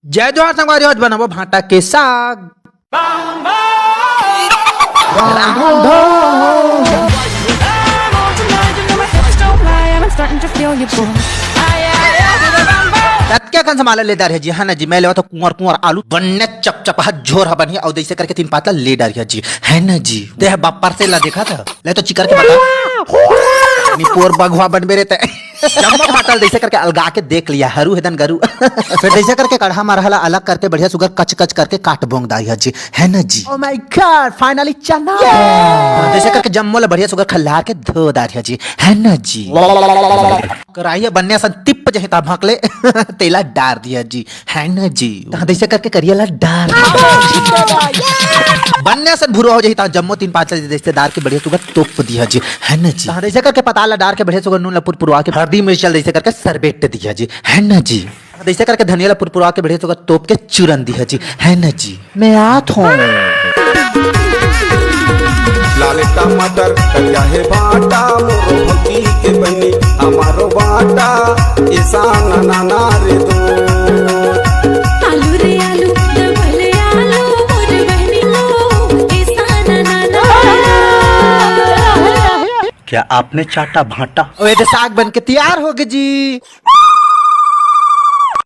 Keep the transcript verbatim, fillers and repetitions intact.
जय जोहार संगवारी हो, आज बनाबो भांटा के साग। ततके कन समाला ले डारिहा जी, है ना जी। मैं लेवा तो कुंवर कुंवर आलू बन्ने चपचपहा झोर हा बनही, अउ जइसे करके तीन पातला ले डारिहा जी, है ना जी। देह बप्पर से ला देखा था, ले तो चिकर के बता। निपोर बघवा बनबे रे ते। जम्मो भांटा ल जइसे करके अलगा के देख लिहा, हरू हे दन गरू। फेर जइसे करके कड़हा मरहा ला अलग करके बढ़िया सुग्घर कच कच करके काट बोंग डारिहा जी, है ना जी। Oh my God, finally चना। जइसे करके जम्मो ला बढ़िया सुग्घर खल्लार के धो डारिहा जी, है ना जी। कराही बन्ने असन तिप जही ता भंक ले, तेला डार दिहा जी, है ना जी। तहाँ जइसे करके करिया ला डार दिहा जी। बन्ने असन भुरवा हो जही ता जम्मो तीन पातला जइसे डार के बढ़िया सुग्घर तोप दिहा जी, है ना जी। तहाँ जइसे करके पताल ला डार के बढ़िया सुग्घर नून ला पुरपुरवा के हरदी मिर्चा ला जइसे करके सरबेट दिहा जी, है ना जी। जइसे करके धनिया ला पुरपुरवा के बढ़िया सुग्घर तोप के चूरन दिहा जी, है ना जी। मैं आत हूँ। लाल टमाटर करिया हे भांटा, मोर भौजी के बहिनी, हमारो बाटा, ईशान नाना रे दो। आलू रे आलू, डबल आलू, मोर बहिनी लो, ईशान नाना। क्या आपने चाटा भांटा? ओए, तो साग बन के तैयार हो गए जी।